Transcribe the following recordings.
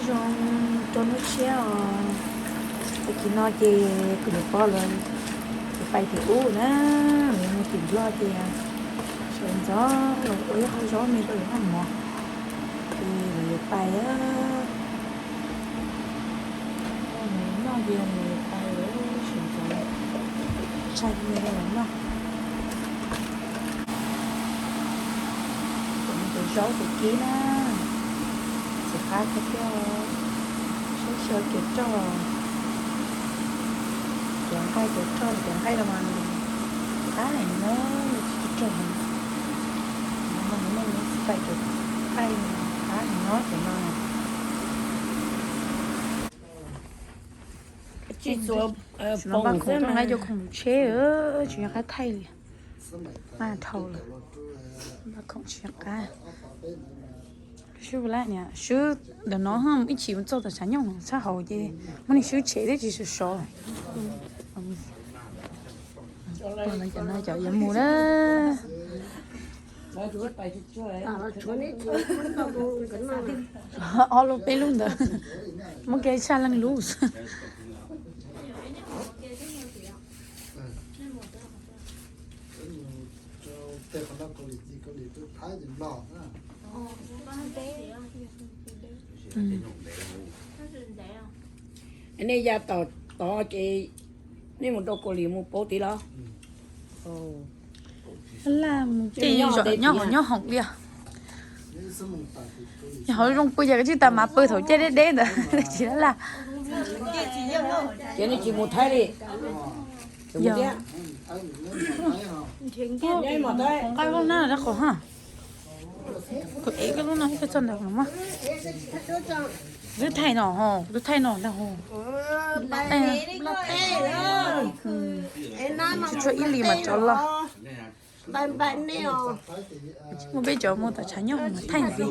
Zoo rau hnub tshiab os. Tag kis no ces kuv niam pog lawv, ces pais tim ub na, lawv mus tim Nplog ces sawv ntxov los ua ib qho zaub me rau lawv noj mov, ces lawv yuav pais. Noj ces lawv yuav pais, sawv ntxov tshaj me rau lawv noj. Cov zaub cov kib na, txiv qab kawg thiab, saib xyuas kev roj, cov nqaij, cov roj, cov nqaij no mas qab heev na, tsis rog heev. Cov no mas nej xav pais cov nqaij qab heev no cov no. Tsis txuas, npaj khoom rau nqaij cov khoom tsheb, tsis nco qab thaij li. Mas dhau lawm, npaj khoom tsis nco qab. Swb lawm niam, swb ntawm no ib chim mus txog tom tshav nyooj sab hauv ces muab nws swb tshem thiab tsis sov sov. Cov no cov yuav mus na. Ob lub peb lub ntawd, muab kiag tshaj leej lub. Nej ya tom tod ces nej mus rau Kaus Lim mus pauv tid los? Laj mus ces nyob hauv nyob hoom li. Nyob hauv zoo pw ces koj tsis tas mas pw thaum caij deb deb ntawd tsis laj laj. Ces nej tsis mus Thaib li? Yog. Nqaij lub hnab rau qhov ha. Kuv ev koj lub no ib pliag txog ntawd mas. Twb thaij no ho, twb thaij no ntag ho. Tsis tshua ib li mas rov los. Mus peb cov mus tom tshav nyooj mas thaij ntxiv.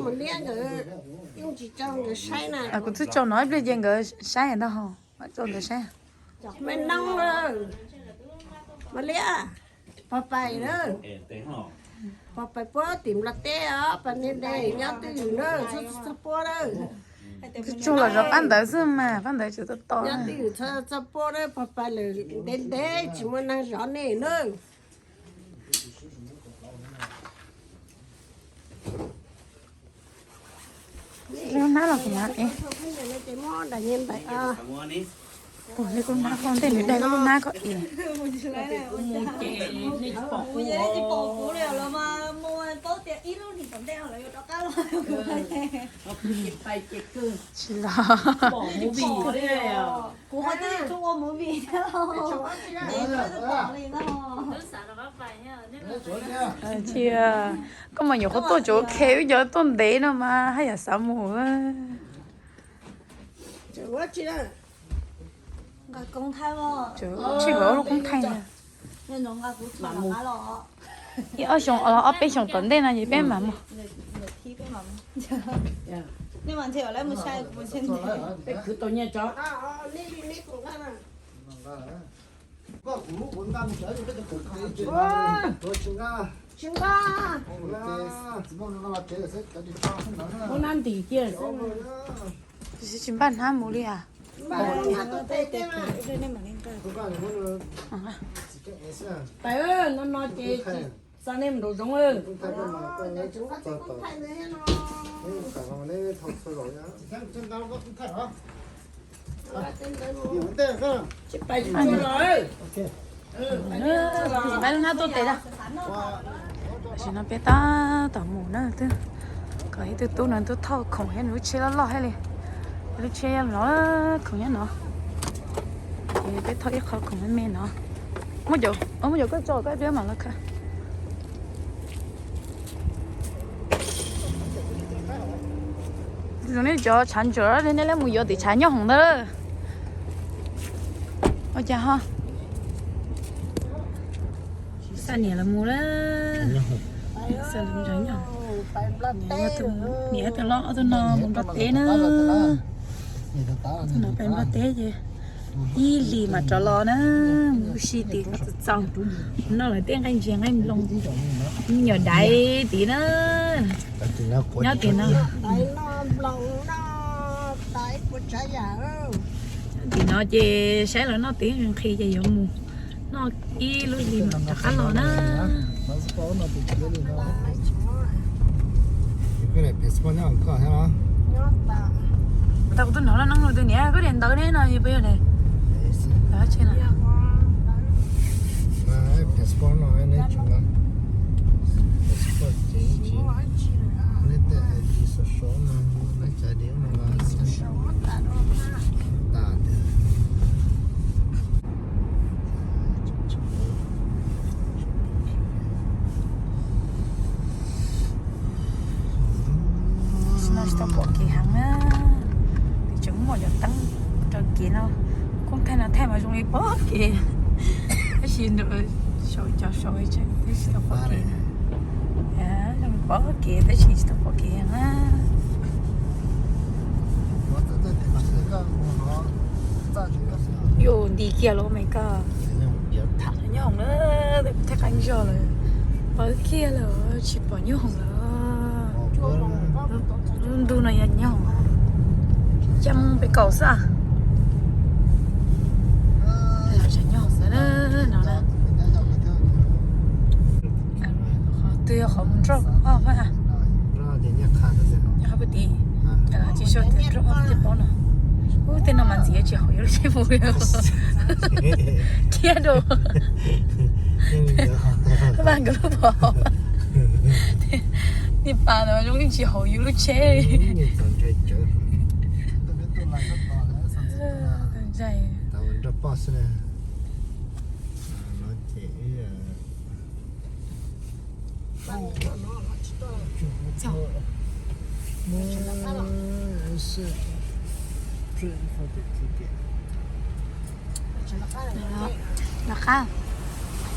Kuv twb tso no ib pliag ces nkawd saib ntag ho, mam tso nkawd saib. Pog pais, pog pais puab tim Nplog teb os, pais ntev ntev nyob twj ywm na, txhob puab na. Tsuag los zov pab ntawd xwb mas, pab ntawd tseem tos tos. Nyob twj ywm txhob puab na, pog pais lawm ntev ntev tsis muaj neeg zov nej na. Lub hnab los kuv mam ev. Tus li koj hnab koj ntej nws daig koj lub hnab koj ev. Tsis los. Tsis, koj mas nyuam qhuav tuaj tsuav khe wb cov tuaj ntev no mas haj yam xav mus. Tsheej lawv ua lub koob thaij ntag. Ib ob xyoo los ob peb xyoos tom ntej no ces peb mam mus. Ua nab ntim kiag xwb. Tsis npaj hnab mus li as. Pais, no no ces tsis txav nej mus nraum zoov. Pais lub hnab tuaj tes na. Tam sim no peb tab tom mus na, twb kom ib tug tub no tuaj thauj khoom thiab, nws lub tsheb loj loj thiab li. Lub tsheb nyob no, khoom nyob no. Ces peb thauj ib qho khoom me me no. Muab cov, muab cov koj tso koj pliag mam los kha. Zoo nej cov tshav ntswg nej lawv mus yuav tim tshav nyob hoom ntawd. Ua cas ho? Xa niam lawv mus lawm. Xa niam mus nyob. Niam tus los ob tug no mus Nplog teb na. Ob tug no pais Nplog teb ces ib hlis mam rov los na. Mus ua si tim txaus txaus. Noj lawv tej nqaij ntses nqaij nploos, me nyuam daiv tid na. Nyob tim no. Tim no ces saib lawv noj teb nqhis ces yuav mus noj ib lub hlis mam rov qab los na. Tau kuv tuaj hnov loj neeb no tias niam koj tias ntawv ne no yog puas yog ne? Tsis tau pom kev heev na, tseem muaj cov teeb rau kev no, koob thaij no thaij mas zoo li pom kev, tab sis saum cov saum tseem tib si pom kev, zoo li pom kev tab sis tsis tau pom kev heev na. Yuav nti kiag los me koj, nyob hoom na, thaij qab zog lawm, pawv kiag lawm tsis pom nyob hoom lawm. Lub ntuj no yog nyob hoom, coj mus pem kaum xwb. Nyob hoom no na. Twb yog qhov mus nroj ob, nyob qhov pem tid, tsis sau tias nroj ob tej pob no. Ub, tej no mas ntxiv tsis haum yuav lub tsheb mus li. Thiab dua, pab nkawd lub pov haum, niag pas ntawd zoo li tsis haum yus lub tsheb li. Los qab,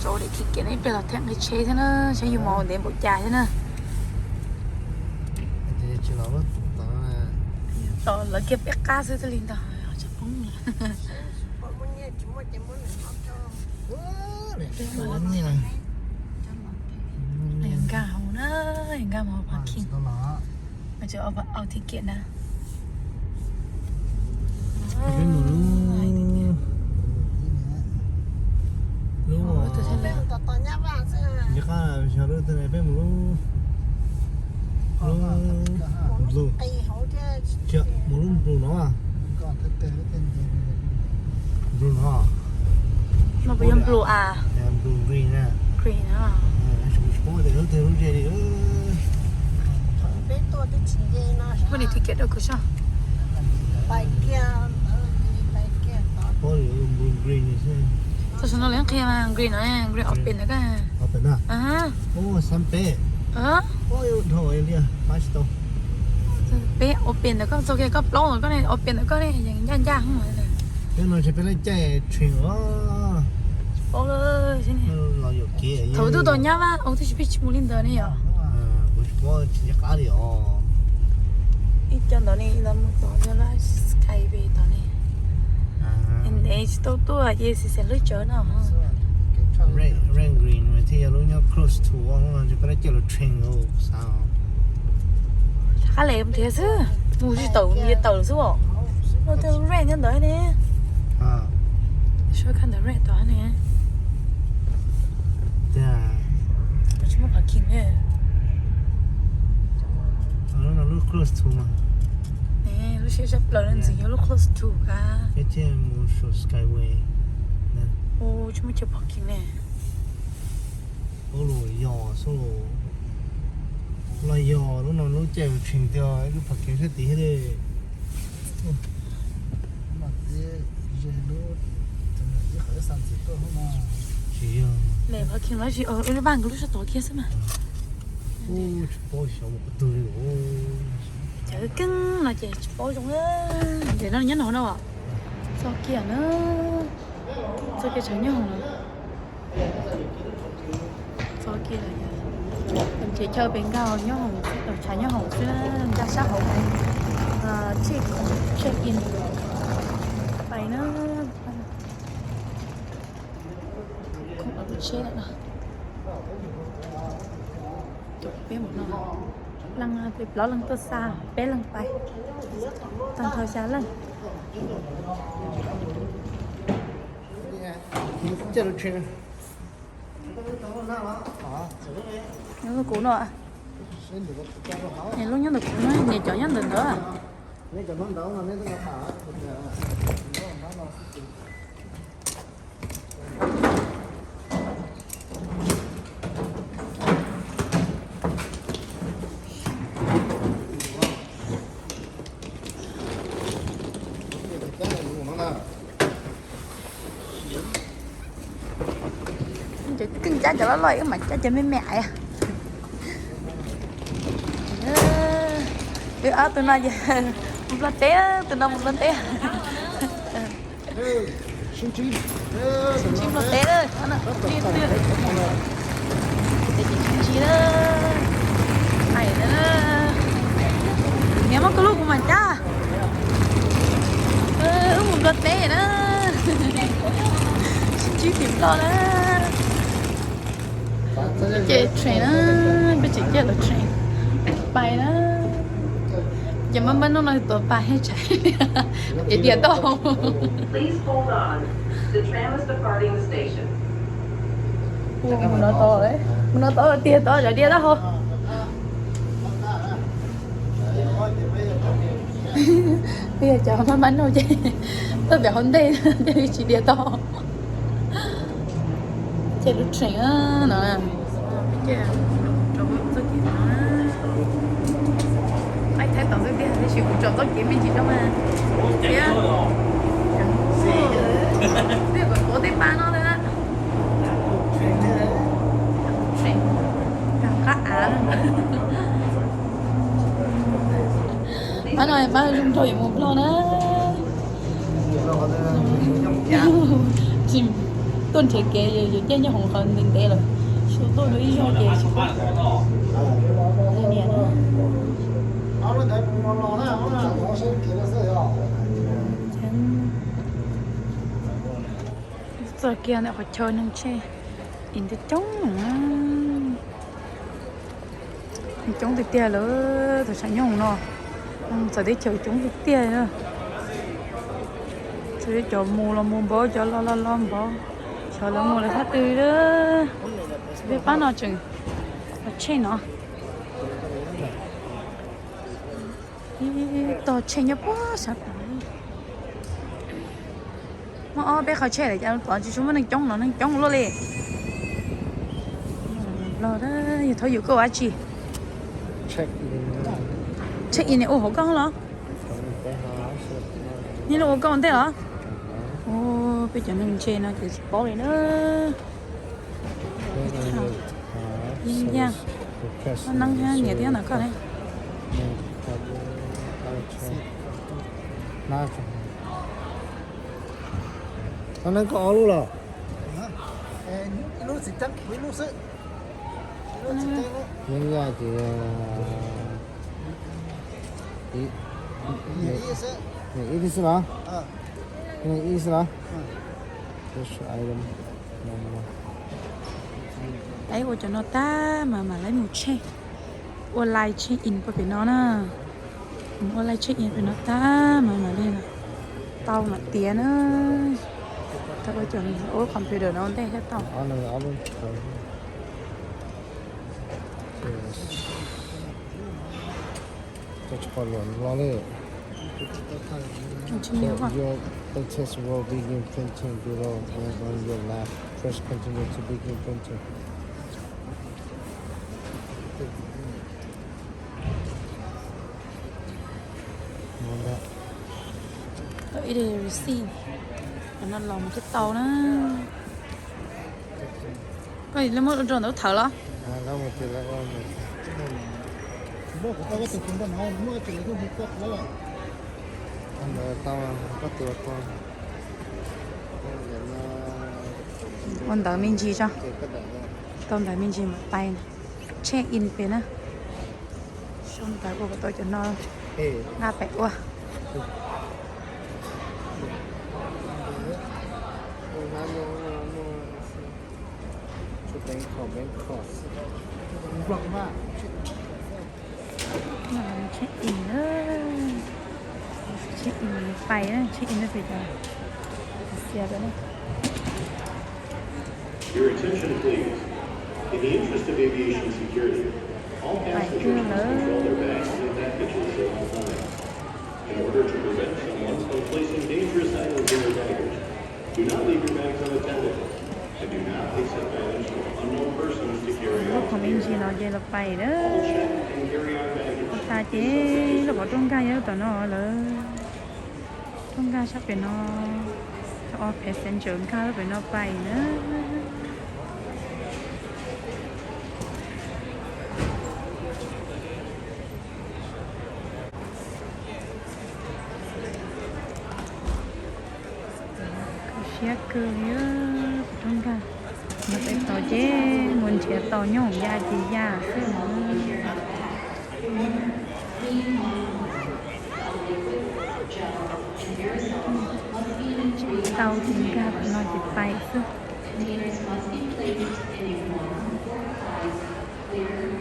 tso daim ticket no ib pliag los them nqi tsheb thiab na, saib yus mus ntev npaum cas thiab na. Los lawv kiag peb qab xwb thiaj li ntag, tsis poob. Nkag hauv na, nkag hauv parking, au ticket na. Peb mus lub, lub, nyob qab xyov lub twg ne, peb mus lub, lub blue, mus lub blue no. Blue no. No puas yog blue a? Blue green na. Green a. Tsis paub tias lub twg lub ze li. Muaj li ticket rau kuv soj. Paub li blue green xwb. Txog saum no lawv qhia mas green no, green open ntawd ko. Open na. Xab peb. Dhau li pab tsis tau. Peb open ntawd koj txog kiag koj plaub ntawd koj ne, open ntawd koj ne, yeej ncaj ncaj. Peb no ces peb laj caij train os. Thaum twb tau nyab vaj, au twb tsis pib tsis mus li ntawd ne yom. Kuv tsis paub tsis nco qab li os. Ib co ntawd ne, ntawd mus tom Skyway tod ne. Ntev tsis tau tuaj ces xis xeem lub tsawv no. Red, red green mas thiaj yog lub nyob close to, lub no ces peb laj caij lub train xav. Qab le nrhiav xwb, mus tsis tawm, mus tsis tawm xwb os. No tej red nyob ntawd ne. Soj kab ntawd red tod ne. Tsis muaj parking ne. Lub no lub close to mas. Lub siab tshaj plaws no ntxiv yog lub close to kab. Peb thiaj mus saum Skyway. Ua tsis muaj chaw parking ne. Ua los yog xwb los, los yog lub no lub caij tshee tiag ib lub parking sab tid thiab li. Tsis yog. Lub parking no tsis, ib lub vaj nkawd lub sab tod kiag xwb mas. Tsis paub xyov mus qhov twg li. Cov keeb no ces tsis paub zoo. Ces no nyob no na. Txoj kiag na, txoj kiag tshav nyob hoom no. Txoj kiag, ces chaw pem nkag nyob hoom, tshav nyob hoom xwb, nkag sab hauv. Check, check in pais na. Khoom lawv lub tsheb lawm no. Peb mus no. Leej, plaub leeg tuaj xa, peb leeg pais, tag nrho xya leej. Nyob kuv no, nws lub nyob ntawm kuv no, nws cov nyob ntawm ntawd. Cov keej cab cov loj loj, wb mam cab cov me me. Wb ob tug no ces mus Nplog teb, tus no mus Nplog teb. Sib ntsib Nplog teb, sib ntsib na. Niam muab kuv lub kuv mam cab. Wb mus Nplog teb na. Sib ntsib tim Nplog na. Ces train na, peb tseem caij lawv train pais na. Ces maj maj noj no tuav pas hev tshais, diam diam tau. Mus no tau, mus no tau tiag tau cov diam tau hauv. Peb yog cov maj maj noj ces tuaj pem hauv ntej thiaj li tsis diam tau. Ces lub train no, txoj kev no, Thaib tau xwb tiag, tab sis kuv tsom txoj kev me ntsis rau mas thiab. Twb kom tuav tej pa no thiab. Qab av. Pab no pab zoo nraug yuav mus Nplog na. Tuaj nrhiav kev yuav caij nyob hoov qhov ntev ntev lawm, xyov tuaj dua ib zaug ces tsis paub. Txog kiag ntawm qhov chaw neeg tshem ib ntawd coob, coob tiag tiag lawm. Thaum tshav nyoog no txawv teb chaws coob tiag tiag. Cov mus los mus npaum, cov los los los npaum, xyov lawv mus lawv thab twg lawm. Peb pab no tseem los tshem no. Ib tog tshem nyob puag sab tod. Muaj ob peb qhov tshem lawm cas tod tsis tshua muaj neeg coob los neeg coob luaj li. Los yog thov yus koj ua dab tsi? Check in ua hauv koj los? Neb los ua koj ua ntej los? Ua peb cov neeg ntse no ces tsis paub li na. Yeej yaj, neeb thiab niam thiab ntawm koj ne. Neeb koj ob lub los? Yeej yaj ces ib xwb los? Ib xwb los? Lawv ua cov no tag mas mam li mus check, ua line check in puag pem no na. Mus ua line check in pem no tag mas mam li tau mam tiav na. Tau ua cov ua computer no ua ntej thiaj tau. Tsis pom luam no li. Your test will begin printing below and on your left. Press continue to begin printing. Receipt no los mus thiaj tau na. Koj muab rau ntawd thawm los? Ua ntawv me ntsis tso. Tau ntawv me ntsis mam pais check in pem na. Sau ntawv ua kom tau cov no nqa pem ua. Check in na, check in pais na, check in na pem cov xiav pem na. Your attention, please. In the interest of aviation security, all passengers must control their bags and packages at all times. In order to prevent someone from placing dangerous items in their baggage, do not leave your bags unattended, and do not accept items from unknown persons to carry off. Qhov me ntsis no ces lawv pais na. All checked and carry-on baggage. Tas ces lub qhov rooj nkag yog tom no lawm. Rooj nkag sab pem no, cov passenger nkag lub pem no pais na. Siab kawg li, rooj nkag. Mus pem tod ces mus nrhiav tau nyob hoom ya ces ya xwb. Tau ces nkag no ces pais xwb.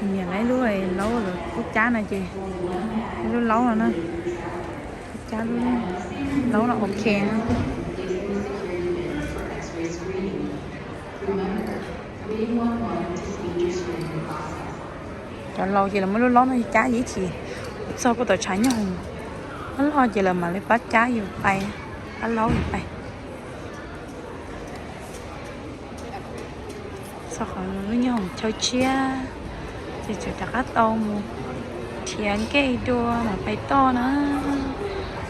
Niam lawv lub laub lawv kuj cab no ces, lub laub no na, cab lub laub no ok na. Cov laus ces lawv muab lub laub no cab ib chim txog kuj tau tshav nyob hoom, loj ces lawv mam li pab cab yus pais, pab laub yus pais. Txog qhov lub nyob hoom chaw tshiab ces tseem rov qab tau mus nrhiav nkej dua mam pais toj na.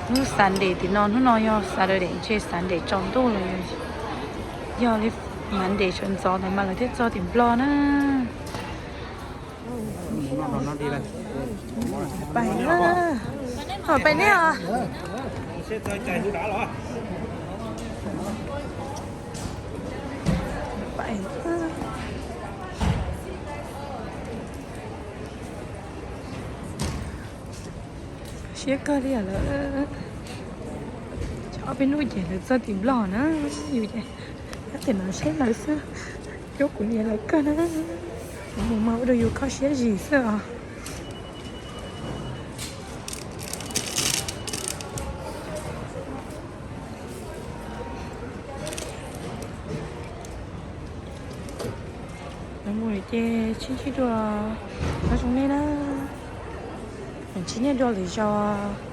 Hnub Sunday tim no, hnub no yog Saturday ntshe Sunday tsaus ntuj lawm, yog li Monday sawv ntxov ntawd mas lawv thiaj txog tim Nplog na. Pais, pais ne os. Siab kawg li lawm. Tshuav ob peb hnub ces lawv txog tim Nplog na. Yus ces nyob tim no saib lawv xwb, cuab kuv niam lawv kawg na. Mus mas ua rau yus kho siab zim xwb os. Lawv mus lawm ces tshib ntsib dua, nyob zoo nej na. Tshib ntsib dua lwm zaus.